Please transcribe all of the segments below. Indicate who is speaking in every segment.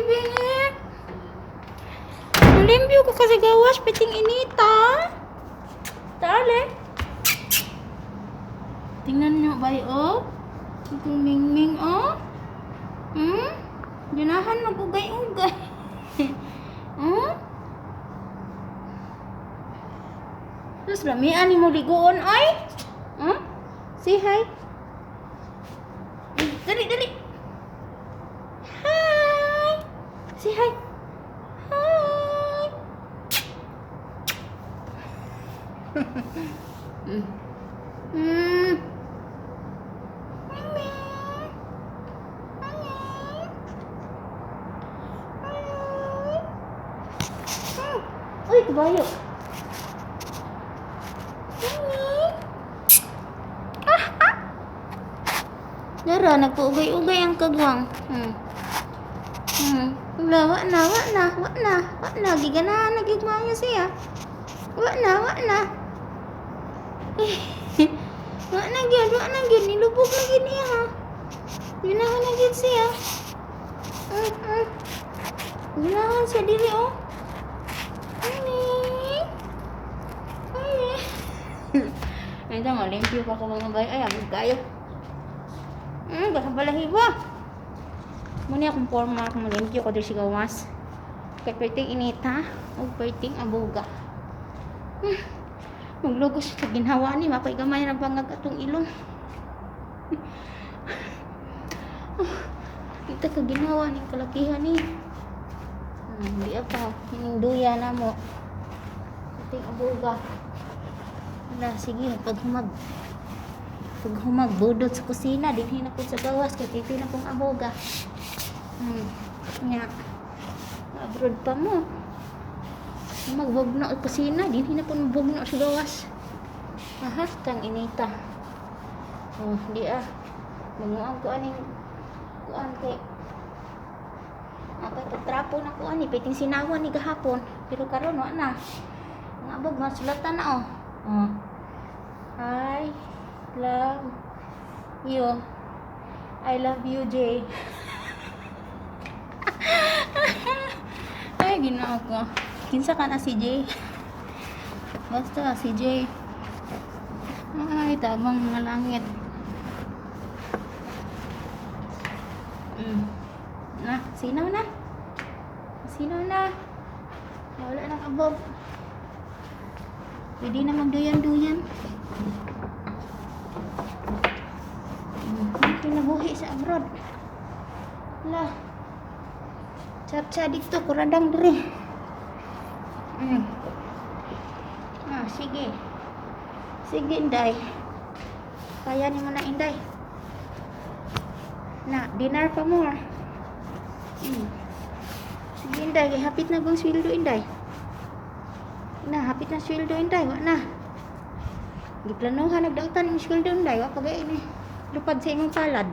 Speaker 1: Baby. Nalimpyo ka kasi gawas, piting inita. Tale. Tingnan nyo ba, oh? Itong mingming, oh. Ganahan mag-ugay-ugay. Terus lamian ni mo ligoon ay. Say hi. Dali, dali. Hi. Say hi. Hi. Mimi. Mimi. Hi. Uy, kabayo. Mimi. Ah, ah. Dara, nagpaugay-ugay ang kagwang. Wala, wa na, wa na, wa na, wa na. Giganahan na gyud maayo siya. Wa na, wa na. Wa na gyud, wa na gyud. Nilubog na gyud niya, ha. Ganahan na gyud siya. Ganahan siya dili, oh. Mimi. Mimi. Ay, ito, limpyo pa ko, mga bay. Ay, amig kayo. Basta balahibo. Muna akong forma kung malimpyo ko diri sa gawas. Kay perting inita ug perting abuga. Maglugos sa ginhawa ni, mapay gamay ra bangag atong ilong. Kita ka ginawa ning kalakihan ni. Di pa ining duya na mo. Perting abuga. Wala, sige, paghumag. Paghumag, budot sa kusina, dinhi na po sa gawas, kay titi na pong aboga. Nya. Abroad pa mo. Magbugno sa kusina, dinhi na po bugno sa gawas. Aha, tang inita. Oh, di ah. Manguang ko aning kuan kay ako pagtrapo na ko ani piting sinawan ni gahapon, pero karon wa na. Ang abog masulatan na, oh. Oh. I love you. I love you, Jay. Ay, Ginoo ko. Kinsa ka na si Jay? Basta si Jay. Ay, tabang mga langit. Na, sinaw na. Sinaw na. Wala nang abog. Pwede na magduyan-duyan. Kinabuhi sa abroad. La. Chat-chat dito, kuradang diri. Ah, sige. Sige, Inday. Kaya ni mo na, Inday. Na, dinner pa more. Sige, Inday. Kay hapit na bang sweldo, Inday? Na, hapit na sweldo, Inday. Wa na. Giplanuhan, nagdautan yung sweldo, Inday. Wa pa gay ni. Lupad sa imong palad.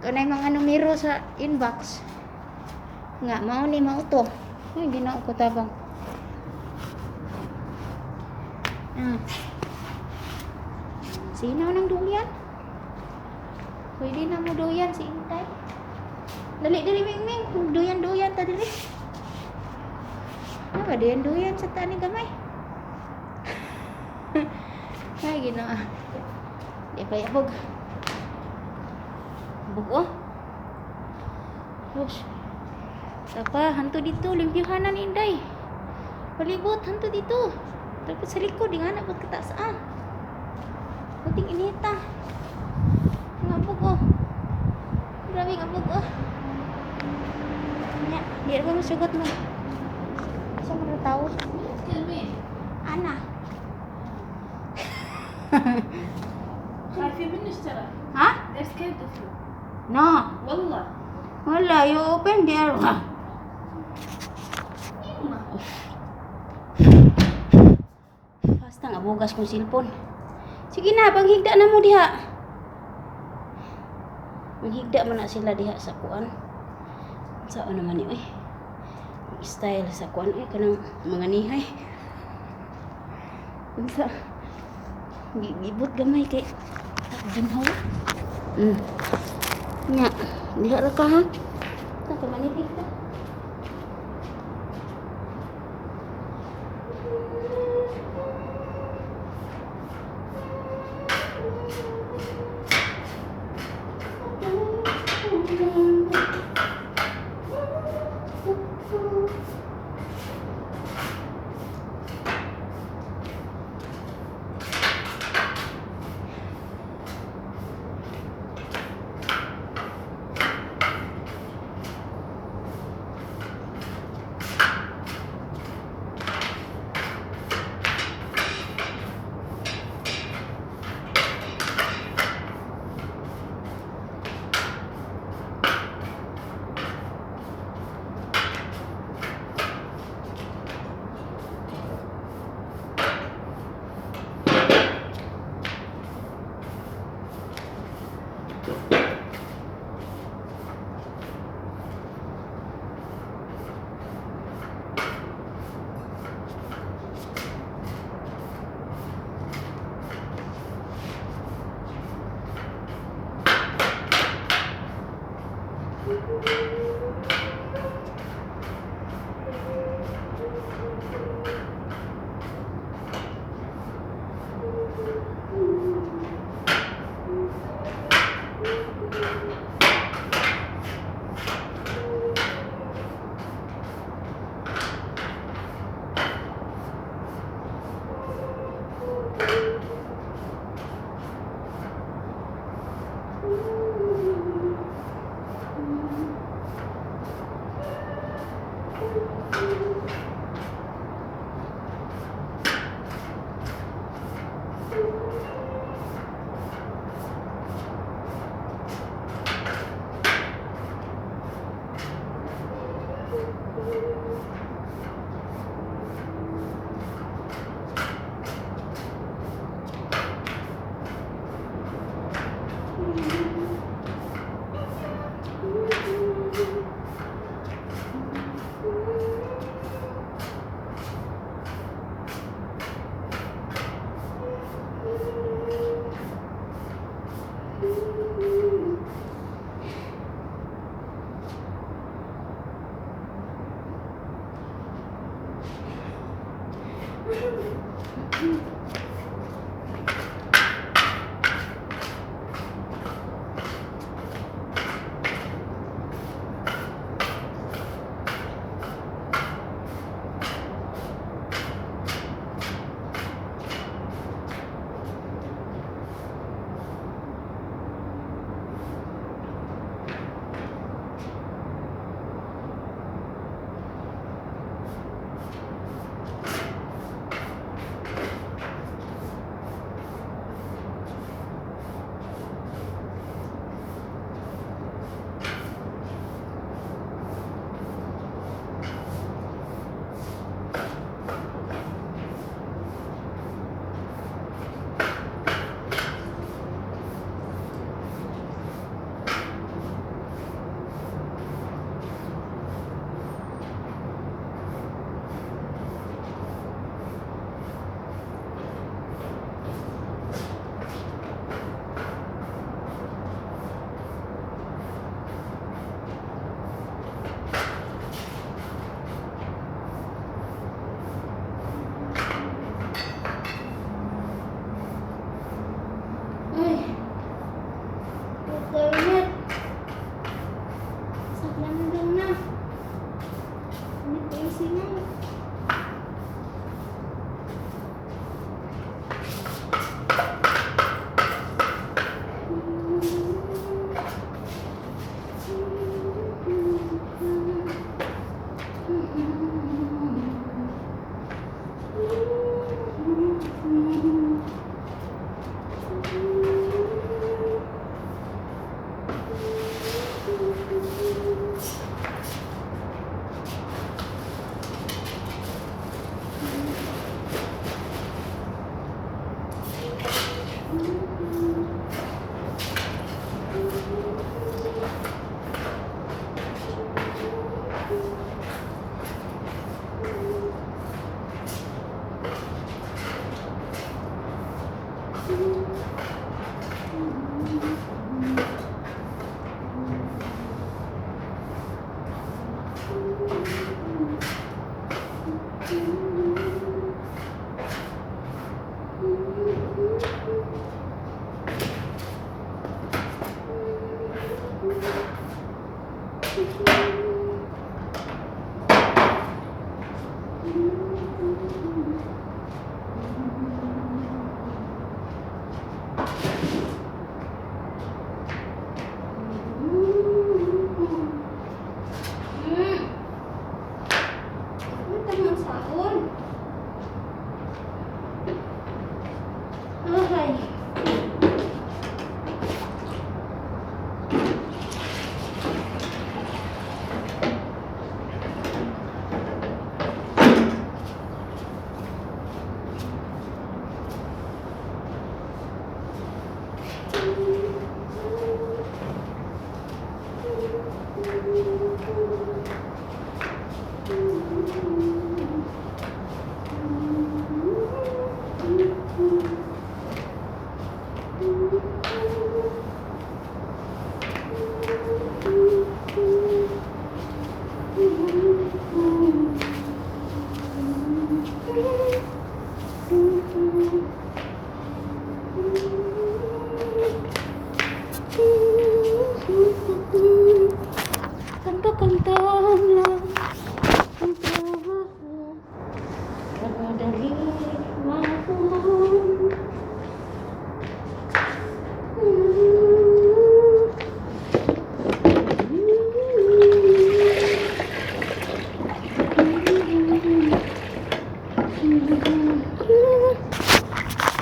Speaker 1: Kanay mga numero sa inbox. Nga, mao ni mao to. Ay, Ginoo ko, tabang. Ah. Sinaw ng duyan. Pwede na mo duyan si Inday. Dali, dali, Ming Ming. Duyan-duyan ta dali. Ano ba, duyan-duyan sa tani gamay. Ay, Ginoo. Di pa yabog. Abog, oh. Hush. Tapa, hanto dito, limpyuhanan, Inday. Palibot, hanto dito. Tapos sa likod, di nga na kataas ah. Puting inita. Ang abog, oh. Grabe ang abog, oh. Nya, di ra ba masugot mo? Sa mga tao? Ana.
Speaker 2: خايفين منك ترى.
Speaker 1: Ha?
Speaker 2: They're scared of you.
Speaker 1: No.
Speaker 2: والله.
Speaker 1: Wala, you open there. Ah.
Speaker 2: يما.
Speaker 1: Basta nga bugas kong cellphone. Sige na, paghigda na mo diha. Manghigda man na sila diha sa kuan. Sa ano naman ni oy. Style sa kuan oy, kanang mga nihay. Unsa? Gibot gamay kay ginhawa. Nya, diha ra ka ha. Ito, manilig ta.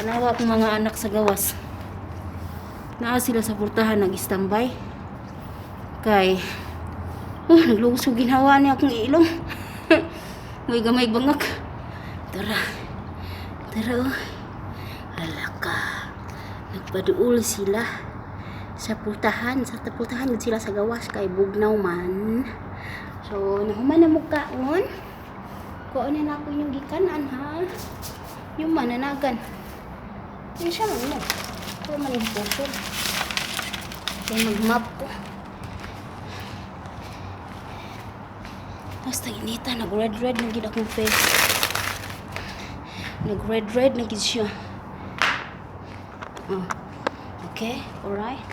Speaker 1: Tanawa akong mga anak sa gawas. Naa sila sa purtahan nag-standby. Kay oh, naglugos ko ginhawa ni akong ilong. May gamay bangak. Tara. Tara oh. Hala ka. Nagpaduol sila sa pultahan. Sa pultahan gud sila sa gawas kay bugnaw man. So, nahuman na mo kaon. Kuon na nako inyong gikanan ha. Yung mananagan. Hindi siya man mo. Pero man yung puso. Kaya mag-map ko. Basta inita, nag-red-red na gid akong face. Nag-red-red na gid siya. Oh. Okay, alright.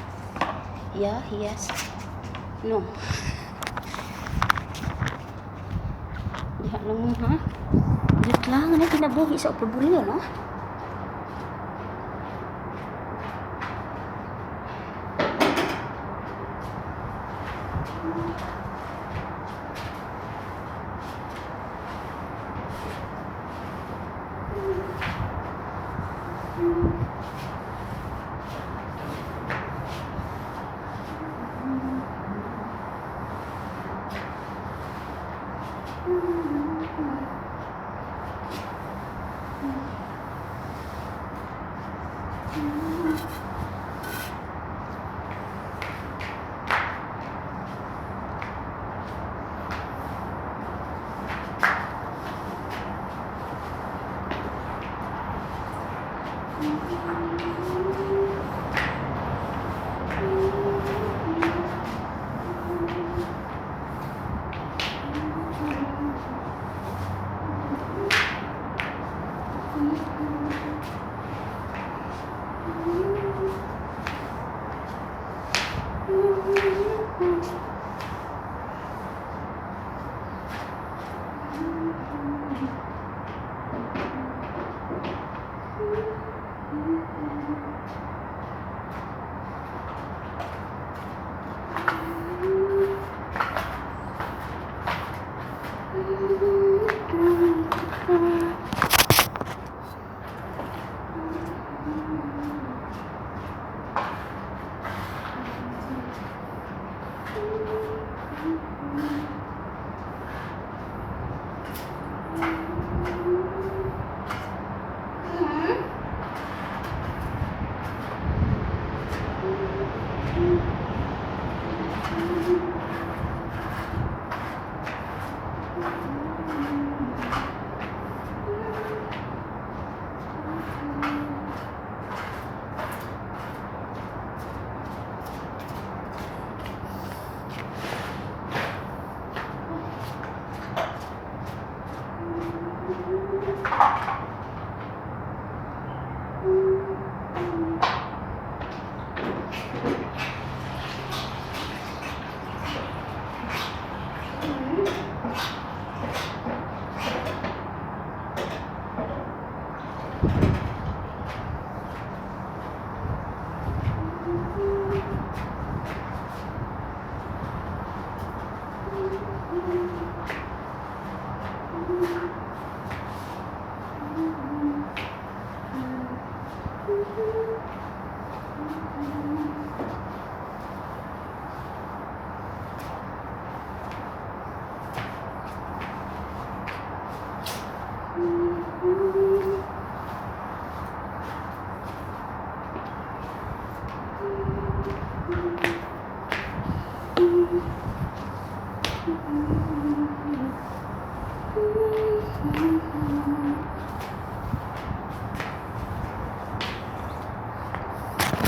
Speaker 1: Yeah, yes. No. Diha lang mo, ha? Wait lang, ano kinabuhi sa Upper no?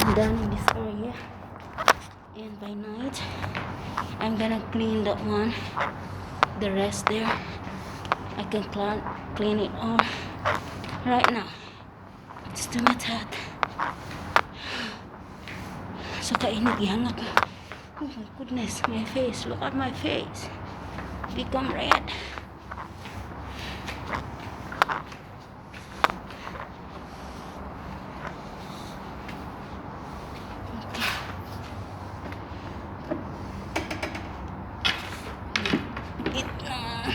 Speaker 1: I'm done in this area, and by night I'm gonna clean that one, the rest there. I can clean it all. Right now it's too much hot. So kainit, gihangak. Oh my goodness, my face. Look at my face, become red. Okay. It na.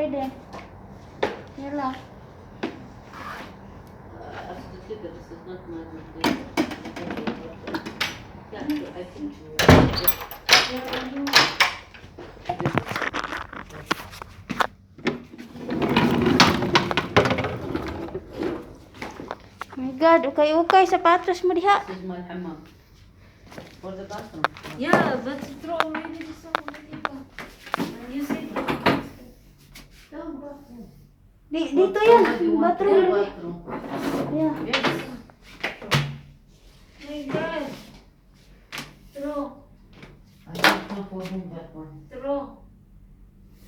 Speaker 1: Already. Yalla.
Speaker 2: Absolutely, but this is not my mistake. Yeah, I think you.
Speaker 1: Yeah, you. My God, ukay-ukay sapatos mo diha.
Speaker 2: This is my hammam. For the bathroom.
Speaker 3: Yeah, but you throw already this one on the table. And you said down bathroom.
Speaker 1: Di, dito yan.
Speaker 2: You want
Speaker 1: Bathroom.
Speaker 2: the bathroom.
Speaker 1: Yeah.
Speaker 2: Yes.
Speaker 3: My God. Throw,
Speaker 2: I don't know for whom that one.
Speaker 3: Throw.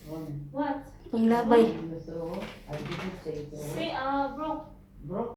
Speaker 2: One.
Speaker 3: What?
Speaker 1: Panglabay.
Speaker 2: You throw. I didn't say throw.
Speaker 3: Say, bro.
Speaker 2: Broke.